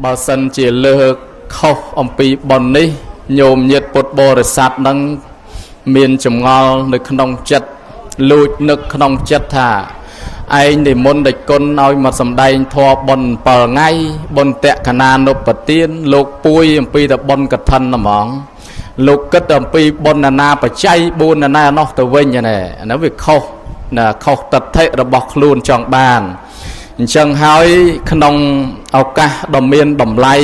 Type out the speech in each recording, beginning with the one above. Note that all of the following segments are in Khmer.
បើសិនជាលើកខុសអំពីបុណ្យនេះញោមញាតពុទ្ធបរិស័ទនឹងមានចម្ងល់នៅក្នុងចិត្តលួចនឹកក្នុងចិត្តថាឯងនិមន្តដេចគុណឲ្យមកសំដែងធម៌បុណ្យ7ថ្ងៃបុណ្យតក្កណានុបទានលោកពួយអំពីតែបុណ្យកឋិនហ្មងលោកគិតអំពីបុណ្យណាបច្ច័យ4ណានោះទៅវិញណែអានោះវាខុសណាខុសតថិរបស់ខ្លួនចង់បានអញ្ចឹងហើយក្នុងឱកាសដ៏មានតម្លៃ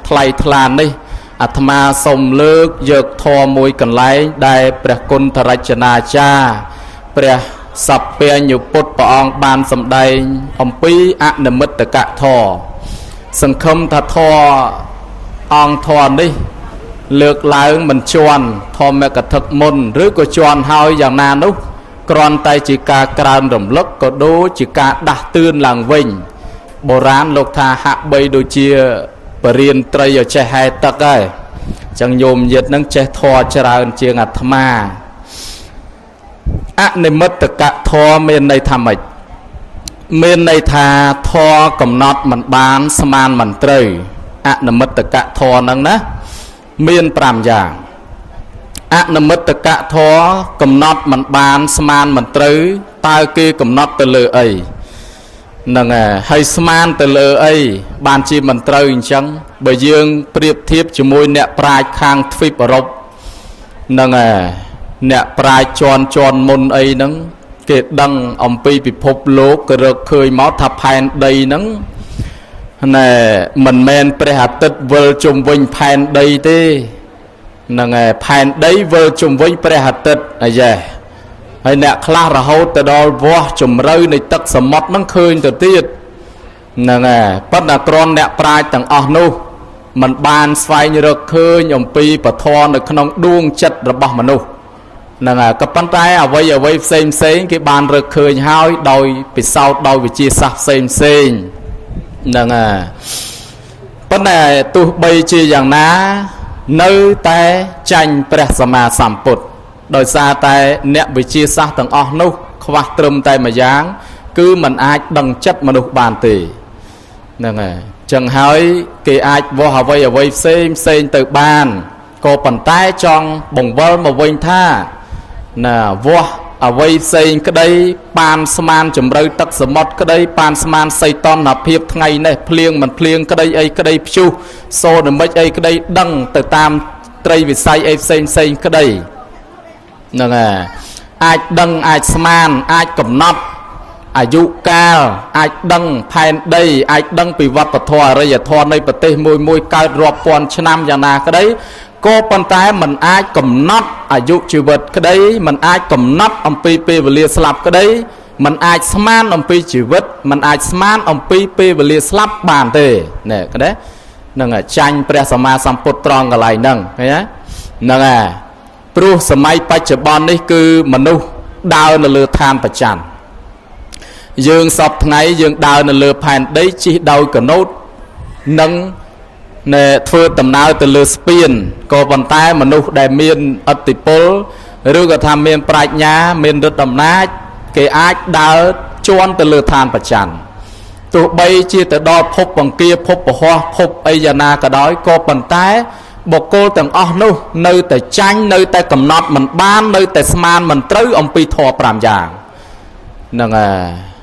ថ្លៃថ្លានេះអាត្មាសូមលើកយកធម៌មួយកន្លែងដែលព្រះគុណធរចនាចារ្យព្រះសព្វញ្ញពុទ្ធព្រះអង្គបានសម្ដែងអំពីអនិមិត្តកធម៌សង្ឃឹមថាធម៌អង្គធម៌នេះលើកឡើងមិនជន់ធម្មកថាមុនឬក៏ជន់ហើយយ៉ាងណានោះគ្រាន់តែជាការក្រើនរំលឹកក៏ដូចជាការដាស់តឿនឡើងវិញបុរាណលោកថាហាក់បីដូចជាបរិញ្ញាត្រីឲ្យចេះហែទឹកហើយអញ្ចឹងញោមញាតនឹងចេះធម៌ច្រើនជាងអាត្មាអនិមិត្តកធម៌មានន័យថាម៉េចមានន័យថាធម៌កំណត់មិនបានស្មានមិនត្រូវអនិមិត្តកធម៌ហ្នឹងណាមាន5យ៉ាងអនិមិត្តកធម៌កំណត់មិនបានស្មានមិនត្រូវតើគេកំណត់ទៅលើអីហ្នឹងហើយស្មានទៅលើអីបានជាមិនត្រូវអញ្ចឹងបើយើងប្រៀបធៀបជាមួយអ្នកប្រាជ្ញខាងទ្វីបអឺរ៉ុបហ្នឹងហើយអ្នកប្រាជ្ញជន់ជន់មុនអីហ្នឹងគេដឹងអំពីពិភពលោកក៏រកឃើញមកថាផែនដីហ្នឹងណែមិនមែនព្រះអាទិត្យវិលជុំវិញផែនដីទេហ្នឹងហើយផែនដីវិលជុំវិញព្រះអាទិត្យអាយ៉េះហើយអ្នកខ្លះរហូតទៅដល់វាស់ជម្រៅនៃទឹកសមុទ្រហ្នឹងឃើញទៅទៀតហ្នឹងហើយប៉ុន្តែគ្រាន់អ្នកប្រាជ្ញទាំងអស់នោះมันបានស្វែងរកឃើញអំពីពធនៅក្នុងដួងចិត្តរបស់មនុស្សហ្នឹងហើយក៏ប៉ុន្តែអ្វីអ្វីផ្សេងផ្សេងគេបានរកឃើញហើយដោយពិសោធន៍ដោយវិទ្យាសាស្ត្រផ្សេងផ្សេងហ្នឹងហើយប៉ុន្តែទោះបីជាយ៉ាងណានៅតែចាញ់ព្រះសម្មាសម្ពុទ្ធដោយសារតែអ្នកវិទ្យាសាស្ត្រទាំងអស់នោះខ្វះត្រឹមតែមួយយ៉ាងគឺมันអាចដឹងចិត្តមនុស្សបានទេហ្នឹងហើយចឹងហើយគេអាចវាស់អ្វីអ្វីផ្សេងផ្សេងទៅបានក៏ប៉ុន្តែចង់បង្វិលមកវិញថាណាវាស់អ្វីផ្សេងក្តីបានស្មានជម្រៅទឹកសមុទ្រក្តីបានស្មានសីតុណ្ហភាពថ្ងៃនេះភ្លៀងមិនភ្លៀងក្តីអីក្តីព្យុះសូនមិចអីក្តីដឹងទៅតាមត្រីវិស័យអីផ្សេងផ្សេងក្តីហ្នឹងហើយអាចដឹងអាចស្មានអាចកំណត់អាយុកាលអាចដឹងផែនដីអាចដឹងពីវប្បធម៌អរិយធម៌នៃប្រទេសមួយមួយកើតរាប់ពាន់ឆ្នាំយ៉ាងណាក្តីក៏ប៉ុន្តែมันអាចកំណត់អាយុជីវិតក្តីมันអាចកំណត់អំពីពេលវេលាស្លាប់ក្តីมันអាចស្មានអំពីជីវិតมันអាចស្មានអំពីពេលវេលាស្លាប់បានទេនេះក្តីហ្នឹងចាញ់ព្រះសម្មាសម្ពុទ្ធត្រង់កន្លែងហ្នឹងឃើញទេហ្នឹងហើយព្រោះសម័យបច្ចុប្បន្ននេះគឺមនុស្សដើរនៅលើឋានប្រច័នយើងសពថ្ងៃយើងដើរនៅលើផែនដីជិះដោយកណូតនិងណែធ្វើដំណើរទៅលើស្ពានក៏ប៉ុន្តែមនុស្សដែលមានឥទ្ធិពលឬក៏ថាមានប្រាជ្ញាមានឫទ្ធិអំណាចគេអាចដើរជន់ទៅលើឋានប្រច័នទោះបីជាទៅដល់ភពបង្គាភពពហោះភពអីយ៉ាងណាក៏ដោយក៏ប៉ុន្តែបុគ្គលទាំងអស់នោះនៅតែចាញ់នៅតែកំណត់មិនបាននៅតែស្មានមិនត្រូវអំពីធម៌5យ៉ាងហ្នឹងហើយ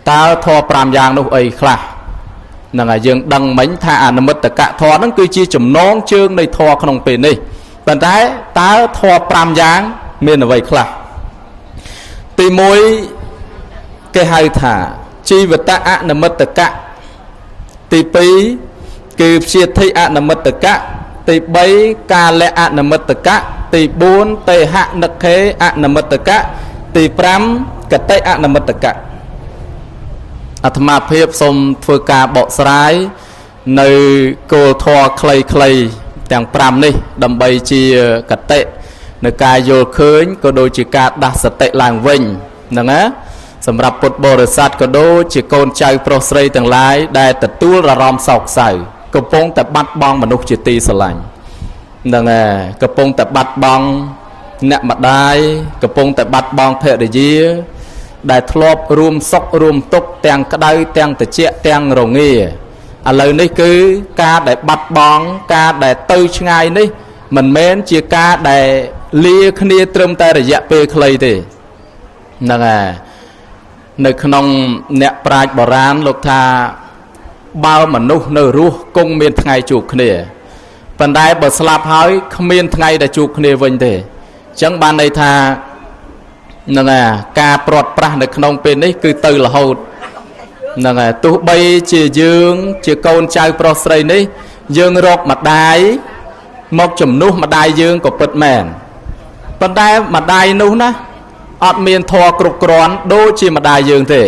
តើធម៌5យ៉ាងនោះអីខ្លះហ្នឹងហើយយើងដឹងមិញថាអនិមិត្តកធម៌ហ្នឹងគឺជាចំណងជើងនៃធម៌ក្នុងពេលនេះប៉ុន្តែតើធម៌5យ៉ាងមានអ្វីខ្លះទី1គេហៅថាជីវតអនិមិត្តកៈទី2គឺព្យាធិអនិមិត្តកៈទី3កាលៈអនិមិត្តកៈទី4តេហនិខេអនិមិត្តកៈទី5កតិអនិមិត្តកៈអាត្មាភាពសូមធ្វើការបកស្រាយនៅគោលធម៌ខ្លីៗទាំង5នេះដើម្បីជាកតិនៅការយល់ឃើញក៏ដូចជាការដាស់សតិឡើងវិញហ្នឹងណាសម្រាប់ពុទ្ធបរិស័ទក៏ដូចជាកូនចៅប្រុសស្រីទាំងឡាយដែលទទួលអារម្មណ៍សោកសៅកំពុងតែបាត់បង់មនុស្សជាទីស្រឡាញ់ហ្នឹងហើយកំពុងតែបាត់បង់អ្នកម្ដាយកំពុងតែបាត់បង់ភរិយាដែលធ្លាប់រួមសុខរួមទុក្ខទាំងក្តៅទាំងត្រជាក់ទាំងរងា ឥឡូវនេះគឺការដែលបាត់បង់ការដែលទៅឆ្ងាយនេះមិនមែនជាការដែលលាគ្នាត្រឹមតែរយៈពេលខ្លីទេហ្នឹងហើយនៅក្នុងអ្នកប្រាជ្ញបុរាណលោកថាបើមនុស្សនៅរស់គង់មានថ្ងៃជួបគ្នាប៉ុន្តែបើស្លាប់ហើយគ្មានថ្ងៃដែលជួបគ្នាវិញទេអញ្ចឹងបានន័យថាហ្នឹងហើយការព្រាត់ប្រាសនៅក្នុងពេលនេះគឺទៅរហូតហ្នឹងហើយទោះបីជាយើងជាកូនចៅប្រុសស្រីនេះយើងរកម្ដាយមកជំនួសម្ដាយយើងក៏ពិតមែនប៉ុន្តែម្ដាយនោះណាអត់មានធម៌គ្រប់គ្រាន់ដូចជាម្ដាយយើងទេ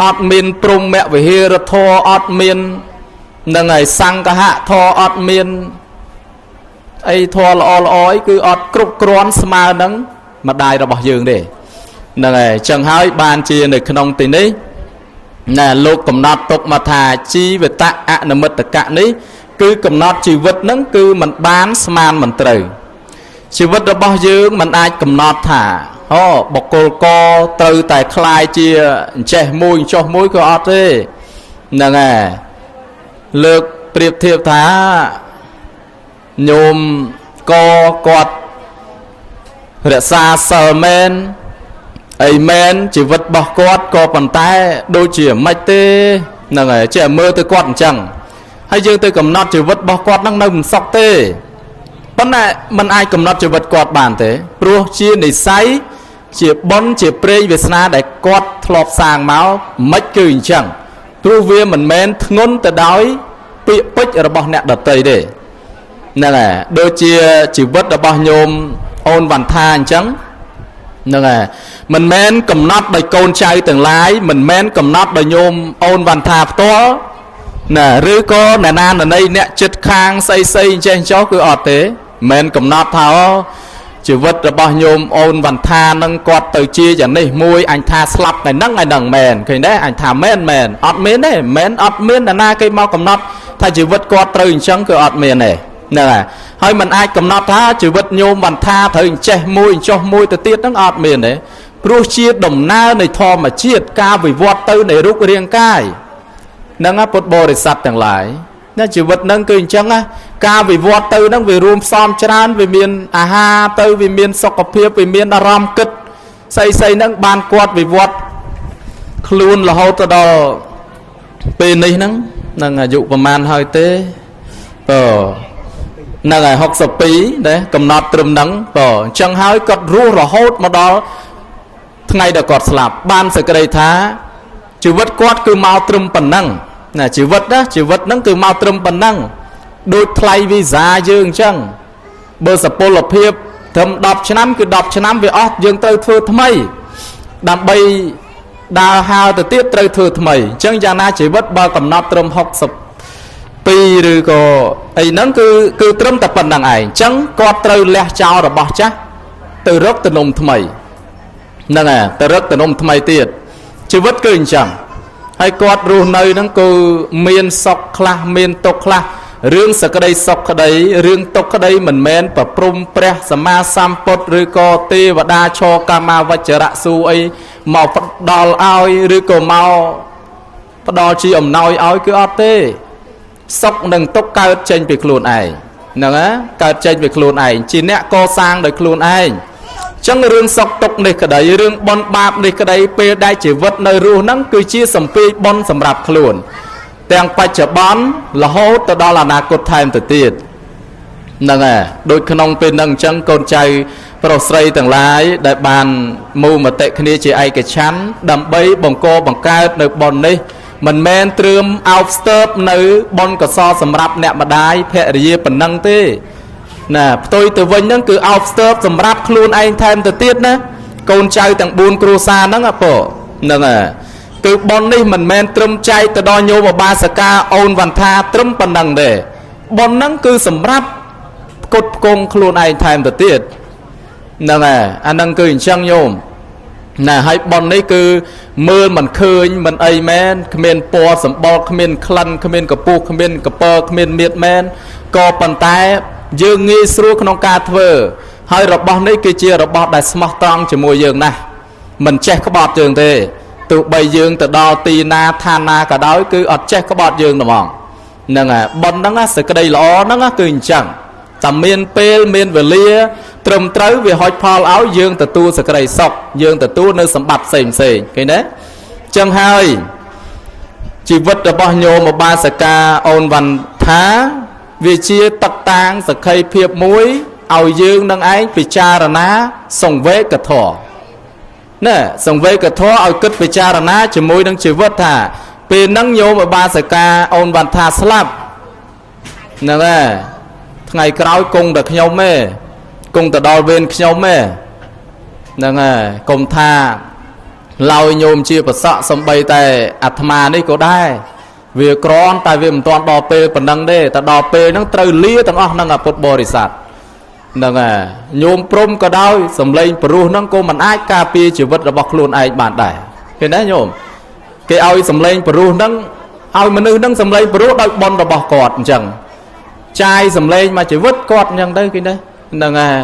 អត់មានព្រហ្មវិហារធម៌អត់មានហ្នឹងហើយសង្ឃហធម៌អត់មានអីធម៌ល្អល្អអីគឺអត់គ្រប់គ្រាន់ស្មើនឹងម្ដាយរបស់យើងទេហ្នឹងហើយអញ្ចឹងហើយបានជានៅក្នុងទីនេះណាលោកកំណត់ទុកមកថាជីវតៈអនិមិត្តកៈនេះគឺកំណត់ជីវិតហ្នឹងគឺมันបានស្មានមិនត្រូវជីវិតរបស់យើងมันអាចកំណត់ថាអូបុគ្គលកត្រូវតែคลายជាអញ្ចេះមួយចុះមួយក៏អត់ទេហ្នឹងហើយលើកប្រៀបធៀបថាញោមកគាត់រក្សាសិលមែនអីមែនជីវិតរបស់គាត់ក៏ប៉ុន្តែដូចជាមិនទេហ្នឹងហើយចេះមើលទៅគាត់អញ្ចឹងហើយយើងទៅកំណត់ជីវិតរបស់គាត់ហ្នឹងនៅមិនសុខទេប៉ុន្តែมันអាចកំណត់ជីវិតគាត់បានទេព្រោះជានិស័យជាបុណ្យជាព្រេងវាសនាដែលគាត់ធ្លាប់សាងមកមិនគឺអញ្ចឹងព្រោះវាមិនមែនធ្ងន់ទៅដោយពាក្យពេចន៍របស់អ្នកដតីទេហ្នឹងហើយដូចជាជីវិតរបស់ញោមអូនវ៉ាន់ថាអញ្ចឹងហ្នឹងហើយមិនមែនកំណត់ដោយកូនចៅទាំងឡាយមិនមែនកំណត់ដោយញោមអូនវ៉ាន់ថាផ្ទាល់ណាឬក៏អ្នកណាណីអ្នកចិត្តខាងស្អីស្អីអញ្ចេះចុះគឺអត់ទេមិនមែនកំណត់ថាជីវិតរបស់ញោមអូនវ៉ាន់ថានឹងគាត់ទៅជាយ៉ាងនេះមួយអញថាស្លាប់ថ្ងៃហ្នឹងថ្ងៃហ្នឹងមែនឃើញទេអញថាមែនមែនអត់មានទេមែនអត់មានអ្នកណាគេមកកំណត់ថាជីវិតគាត់ត្រូវអញ្ចឹងគឺអត់មានទេហ្នឹងហើយហើយมันអាចកំណត់ថាជីវិតញោមវ៉ាន់ថាត្រូវអញ្ចេះមួយអញ្ចោះមួយទៅទៀតហ្នឹងអត់មានទេព្រោះជាដំណើរនៃធម្មជាតិការវិវត្តទៅនៃរូបរាងកាយហ្នឹងពុទ្ធបរិស័ទទាំងឡាយណាជីវិតហ្នឹងគឺអញ្ចឹងណាការវិវត្តទៅហ្នឹងវារួមផ្សំច្រើនវាមានអាហារទៅវាមានសុខភាពវាមានអារម្មណ៍គិតស្អីស្អីហ្នឹងបានគាត់វិវត្តខ្លួនរហូតទៅដល់ពេលនេះហ្នឹងនឹងអាយុប្រហែលហើយទេបើហ្នឹងហើយ62ណាកំណត់ត្រឹមហ្នឹងបើអញ្ចឹងហើយគាត់រស់រហូតមកដល់ថ្ងៃដែលគាត់ស្លាប់បានសេចក្តីថាជីវិតគាត់គឺមកត្រឹមប៉ុណ្ណឹងណាជីវិតណាជីវិតហ្នឹងគឺមកត្រឹមប៉ុណ្ណឹងដូចថ្លៃវីសាយើងអញ្ចឹងបើសពលភាពត្រឹម10ឆ្នាំគឺ10ឆ្នាំវាអស់យើងត្រូវធ្វើថ្មីដើម្បីដើរហើរទៅទៀតត្រូវធ្វើថ្មីអញ្ចឹងយ៉ាងណាជីវិតបើកំណត់ត្រឹម62ឬក៏អីហ្នឹងគឺគឺត្រឹមតែប៉ុណ្្នឹងឯងអញ្ចឹងគាត់ត្រូវលះចោលរបស់ចាស់ទៅរកទំនំថ្មីហ្នឹងហើយទៅរកទំនំថ្មីទៀតជីវិតគឺអញ្ចឹងហើយគាត់រស់នៅហ្នឹងគឺមានសុខខ្លះមានទុក្ខខ្លះរឿងសក្តីសុខក្តីរឿងទុក្ខក្តីមិនមែនប្រព្រំព្រះសម្មាសម្ពុទ្ធឬក៏ទេវតាឈរកាមាវចរៈស៊ូអីមកផ្ដល់ឲ្យឬក៏មកផ្ដល់ជាអំណោយឲ្យគឺអត់ទេសុខនិងទុក្ខកើតចេញពីខ្លួនឯងហ្នឹងណាកើតចេញពីខ្លួនឯងជាអ្នកកសាងដោយខ្លួនឯងចឹងរឿងសុខទុក្ខនេះក្តីរឿងបុណ្យបាបនេះក្តីពេលដែលជីវិតនៅរស់ហ្នឹងគឺជាសម្ពាយបុណ្យសម្រាប់ខ្លួនទាំងបច្ចុប្បន្នរហូតទៅដល់អនាគតថែមទៅទៀតហ្នឹងហើយដូចក្នុងពេលហ្នឹងអញ្ចឹងកូនចៅប្រុសស្រីទាំងឡាយដែលបានមូលមតិគ្នាជាឯកច្ឆន្ទដើម្បីបង្កបង្កើតនៅបុណ្យនេះមិនមែនត្រឿមអោបស្ទើបនៅបុណ្យកុសលសម្រាប់អ្នកម្ដាយភរិយាប៉ុណ្ណឹងទេណាផ្ទុយទៅវិញហ្នឹងគឺអោបស្ទើបសម្រាប់ខ្លួនឯងថែមទៅទៀតណាកូនចៅទាំង4គ្រួសារហ្នឹងអពហ្នឹងហើយគឺបុណ្យនេះមិនមែនត្រឹមចែកទៅដល់ញោមឧបាសិកាអូនវ៉ាន់ថាត្រឹមប៉ុណ្ណឹងទេបុណ្យហ្នឹងគឺសម្រាប់ផ្គត់ផ្គង់ខ្លួនឯងថែមទៅទៀតហ្នឹងហើយអាហ្នឹងគឺអញ្ចឹងញោមណាហើយបុណ្យនេះគឺមើលមិនឃើញមិនអីមែនគ្មានពណ៌សម្បុរគ្មានក្លិនគ្មានកពុះគ្មានកពើគ្មានមៀតមែនក៏ប៉ុន្តែយើងងាយស្រួលក្នុងការធ្វើហើយរបស់នេះគឺជារបស់ដែលស្មោះត្រង់ជាមួយយើងណាស់មិនចេះក្បត់យើងទេទោះបីយើងទៅដល់ទីណាឋានណាក៏ដោយគឺអត់ចេះក្បត់យើងហ្មង ហ្នឹងហើយប៉ុនហ្នឹងសេចក្តីល្អហ្នឹងគឺអញ្ចឹងតែមានពេលមានវេលាត្រឹមត្រូវវាហុចផលឲ្យយើងទទួលសេចក្តីសុខយើងទទួលនៅសម្បត្តិផ្សេងផ្សេងឃើញទេចឹងហើយជីវិតរបស់ញោមឧបាសិកាអូនវ៉ាន់ថាវាជាតតាងសក្ខីភាពមួយឲ្យយើងនឹងឯងពិចារណាសង្វេគធម៌ណែសង្វេគធម៌ឲ្យគិតពិចារណាជាមួយនឹងជីវិតថាពេលហ្នឹងញោមឧបាសិកាអូនវ៉ាន់ថាស្លាប់ហ្នឹងហើយថ្ងៃក្រោយគង់តែខ្ញុំទេគង់ទៅដល់វេនខ្ញុំទេហ្នឹងហើយកុំថាឡើយញោមជាប្រសក់សំបីតែអាត្មានេះក៏ដែរវាក្រនតែវាមិនទាន់ដល់ពេលប៉ុណ្ណឹងទេតែដល់ពេលហ្នឹងត្រូវលាទាំងអស់ហ្នឹងអពុទ្ធបរិស័ទហ្នឹងហើយញោមព្រំក៏ដោយសំឡេងព្រោះហ្នឹងក៏មិនអាចការពារជីវិតរបស់ខ្លួនឯងបានដែរឃើញទេញោមគេឲ្យសំឡេងព្រោះហ្នឹងឲ្យមនុស្សហ្នឹងសំឡេងព្រោះដោយបុណ្យរបស់គាត់អញ្ចឹងចាយសំឡេងមកជីវិតគាត់អញ្ចឹងទៅឃើញទេហ្នឹងហើយ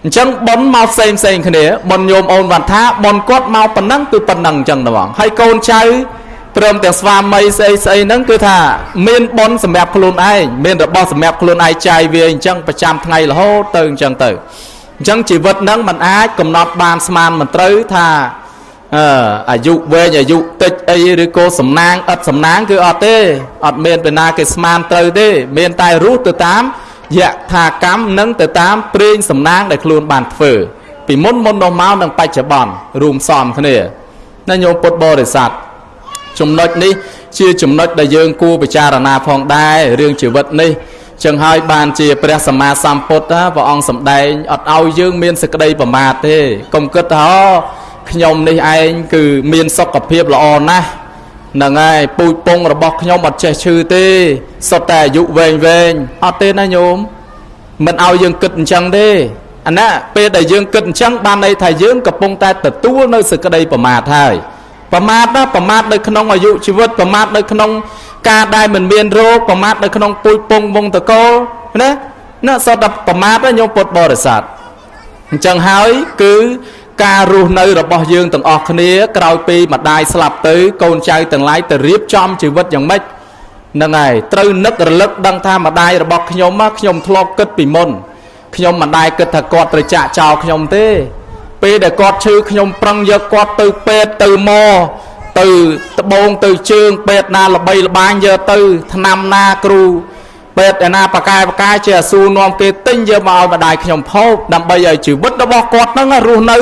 អញ្ចឹងប៉ុនមកផ្សេងផ្សេងគ្នាប៉ុនញោមអូនវ៉ាន់ថាប៉ុនគាត់មកប៉ុណ្ណឹងគឺប៉ុណ្ណឹងអញ្ចឹងហ្មងហើយកូនចៅព្រមទាំងស្វាមីស្អីស្អីហ្នឹងគឺថាមានប៉ុនសម្រាប់ខ្លួនឯងមានរបស់សម្រាប់ខ្លួនឯងចាយវាអញ្ចឹងប្រចាំថ្ងៃរហូតទៅអញ្ចឹងទៅអញ្ចឹងជីវិតហ្នឹងมันអាចកំណត់បានស្មានមិនត្រូវថាអឺអាយុវែងអាយុតិចអីឬក៏សំណាងឥតសំណាងគឺអត់ទេអត់មានពីណាគេស្មានត្រូវទេមានតែរស់ទៅតាមយថាកម្មនិងទៅតាមព្រេងសំណាងដែលខ្លួនបានធ្វើពីមុនមុននោះមកនឹងបច្ចុប្បន្នរួមសំគ្នាណាញោមពុទ្ធបរិស័ទចំណុចនេះជាចំណុចដែលយើងគួរពិចារណាផងដែររឿងជីវិតនេះចឹងហើយបានជាព្រះសម្មាសម្ពុទ្ធព្រះអង្គសម្ដែងអត់ឲ្យយើងមានសេចក្តីប្រមាទទេកុំគិតថាខ្ញុំនេះឯងគឺមានសុខភាពល្អណាស់ហ្នឹងហើយពូជពងរបស់ខ្ញុំអត់ចេះឈឺទេសុទ្ធតែអាយុវែងវែងអត់ទេណាញោមមិនឲ្យយើងគិតអញ្ចឹងទេអាណាពេលដែលយើងគិតអញ្ចឹងបានន័យថាយើងកំពុងតែទទួលនៅសេចក្តីប្រមាទហើយប្រមាទណាប្រមាទនៅក្នុងអាយុជីវិតប្រមាទនៅក្នុងការដែលមិនមានរោគប្រមាទនៅក្នុងពូជពងវងតកូលណាណាសុទ្ធតែប្រមាទណាញោមពុទ្ធបរិស័ទអញ្ចឹងហើយគឺការរស់នៅរបស់យើងទាំងអស់គ្នាក្រោយពីម្ដាយស្លាប់ទៅកូនចៅទាំងឡាយទៅរៀបចំជីវិតយ៉ាងម៉េចហ្នឹងហើយត្រូវនឹករលឹកដឹងថាម្ដាយរបស់ខ្ញុំខ្ញុំធ្លាប់គិតពីមុនខ្ញុំមិនដែលគិតថាគាត់ត្រូវចាក់ចោលខ្ញុំទេពេលដែលគាត់ឈឺខ្ញុំប្រឹងយកគាត់ទៅពេទ្យទៅមកទៅត្បូងទៅជើងពេទ្យណាល្បីល្បាញយកទៅថ្នាំណាគ្រូពេទ្យឯណាបកែបកែជាអាស៊ូនាំគេទិញយកមកឲ្យម្ដាយខ្ញុំភោគដើម្បីឲ្យជីវិតរបស់គាត់ហ្នឹងរស់នៅ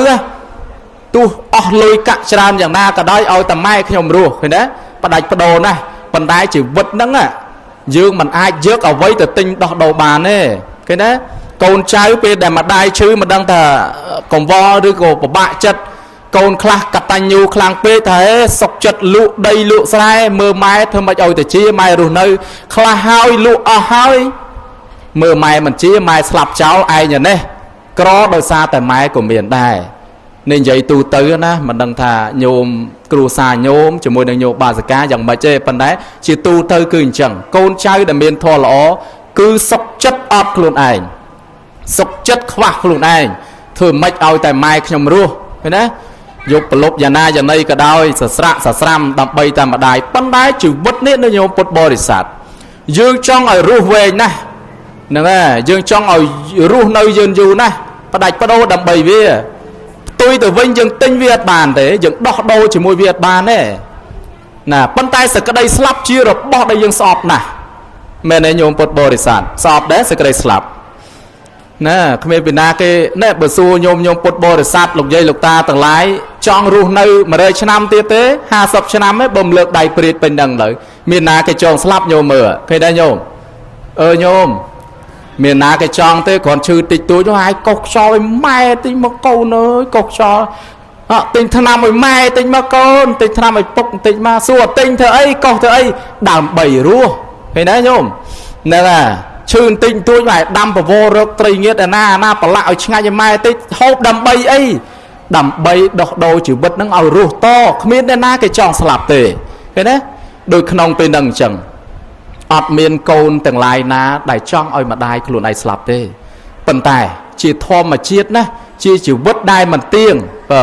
ទោះអស់លុយកាក់ច្រើនយ៉ាងណាក៏ដោយឲ្យតែម៉ែខ្ញុំរស់ឃើញទេផ្ដាច់បដូរណាស់ប៉ុន្តែជីវិតហ្នឹងយើងមិនអាចយកអ្វីទៅទិញដោះដូរបានទេឃើញទេកូនចៅពេលដែលម្ដាយឈឺមិនដឹងថាកង្វល់ឬក៏ពិបាកចិត្តកូនខ្លះកតញ្ញូខ្លាំងពេកថាហេសុកចិត្តលក់ដីលក់ស្រែមើលម៉ែធ្វើម៉េចឲ្យទៅជាម៉ែរស់នៅខ្លះហើយលក់អស់ហើយមើលម៉ែមិនជាម៉ែស្លាប់ចោលឯងនេះក្រដោយសារតែម៉ែក៏មានដែរនេះនិយាយទូទៅណាមិនដឹងថាញោមគ្រួសារញោមជាមួយនឹងញោមបាសិកាយ៉ាងម៉េចទេប៉ុន្តែជាទូទៅគឺអញ្ចឹងកូនចៅដែលមានធម៌ល្អគឺសុកចិត្តអត់ខ្លួនឯងសុកចិត្តខ្វះខ្លួនឯងធ្វើម៉េចឲ្យតែម៉ែខ្ញុំរស់ឃើញណាយកប្រលប់យ៉ាងណាយ៉ាងណីក៏ដោយសស្រាក់សស្រាំដើម្បីតែម្ដាយប៉ុន្តែជីវិតនេះនៅញោមពុទ្ធបរិស័ទយើងចង់ឲ្យរស់វែងណាស់ហ្នឹងហើយយើងចង់ឲ្យរស់នៅយឺនយូរណាស់ផ្ដាច់បដូរដើម្បីវាផ្ទុយទៅវិញយើងទិញវាអត់បានទេយើងដោះដូរជាមួយវាអត់បានទេណាប៉ុន្តែសក្តីស្លាប់ជារបស់ដែលយើងស្អប់ណាស់មែនទេញោមពុទ្ធបរិស័ទស្អប់ដែរសក្តីស្លាប់ណាគ្មានពីណាគេណែបើសួរញោមញោមពុទ្ធបរិស័ទលោកយាយលោកតាទាំងឡាយចង់រស់នៅ100ឆ្នាំទៀតទេ50ឆ្នាំទេបើមិនលើកដៃព្រាតពេញហ្នឹងទៅមានណាគេចងស្លាប់ញោមមើលឃើញដែរញោមអើញោមមានណាគេចង់ទេគ្រាន់ឈឺតិចតួចហើយកុសខ្យល់ឲ្យម៉ែតិចមកកូនអើយកុសខ្យល់អត់ទិញថ្នាំឲ្យម៉ែទិញមកកូនទិញថ្នាំឲ្យពុកបន្តិចមកសួរទិញធ្វើអីកុសធ្វើអីដើម្បីរស់ឃើញដែរញោមហ្នឹងហើយឈឺបន្តិចបន្តួចម៉ែដាំពវរកត្រីងៀតអាណាអាណាប្រឡាក់ឲ្យឆ្ងាញ់ឲ្យម៉ែតិចហូបដើម្បីអីដើម្បីដោះដូរជីវិតហ្នឹងឲ្យរស់តគ្មានអ្នកណាគេចង់ស្លាប់ទេឃើញទេដូចក្នុងពេលហ្នឹងអញ្ចឹងអត់មានកូនទាំងឡាយណាដែលចង់ឲ្យម្ដាយខ្លួនឯងស្លាប់ទេប៉ុន្តែជាធម្មជាតិណាជាជីវិតដែលមិនទៀងបើ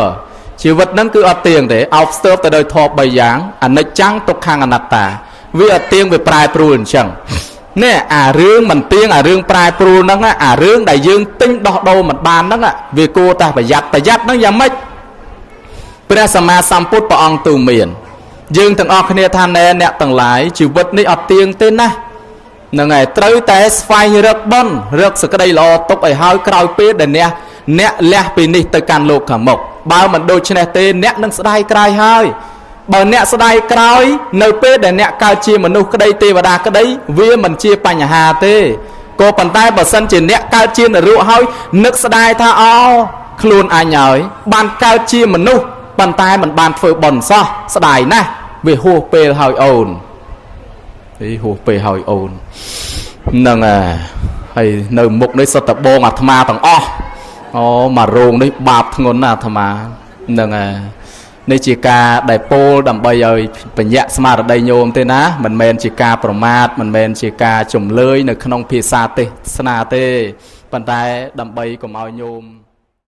ជីវិតហ្នឹងគឺអត់ទៀងទេអោបស្ទើបទៅដោយធម៌3យ៉ាងអនិច្ចំទុក្ខំអនត្តា វាអត់ទៀងវាប្រែប្រួលអញ្ចឹងនេះអារឿងមិនទៀងអារឿងប្រែប្រួលហ្នឹងអារឿងដែលយើងទិញដោះដូរមិនបានហ្នឹងវាគួរតែប្រយ័ត្នប្រយ័ត្នហ្នឹងយ៉ាងម៉េចព្រះសម្មាសម្ពុទ្ធព្រះអង្គទូមានយើងទាំងអស់គ្នាថាណែអ្នកទាំងឡាយជីវិតនេះអត់ទៀងទេណាហ្នឹងហើយត្រូវតែស្វែងរកបុណ្យរកសក្តីល្អទុកឲ្យហើយក្រោយពេលដែលអ្នកលះពីនេះទៅកាន់លោកខាងមុខបើមិនដូច្នេះទេអ្នកនឹងស្ដាយក្រោយហើយបើអ្នកស្ដាយក្រោយនៅពេលដែលអ្នកកើតជាមនុស្សក្តីទេវតាក្តីវាមិនជាបញ្ហាទេក៏ប៉ុន្តែបើសិនជាអ្នកកើតជានរកហើយនឹកស្ដាយថាអូខ្លួនអញហើយបានកើតជាមនុស្សប៉ុន្តែមិនបានធ្វើបុណ្យសោះស្ដាយណាស់វាហួសពេលហើយអូនអីហួសពេលហើយអូនហ្នឹងហើយនៅមុខនេះសុទ្ធតែបងអាត្មាទាំងអស់អូមករោងនេះបាបធ្ងន់ណាស់អាត្មាហ្នឹងហើយនេះជាការដែលពោលដើម្បីឲ្យបញ្ញស្មារតីញោមទេណាមិនមែនជាការប្រមាថមិនមែនជាការជំលើយនៅក្នុងភាសាទេសនាទេប៉ុន្តែដើម្បីកុំឲ្យញោម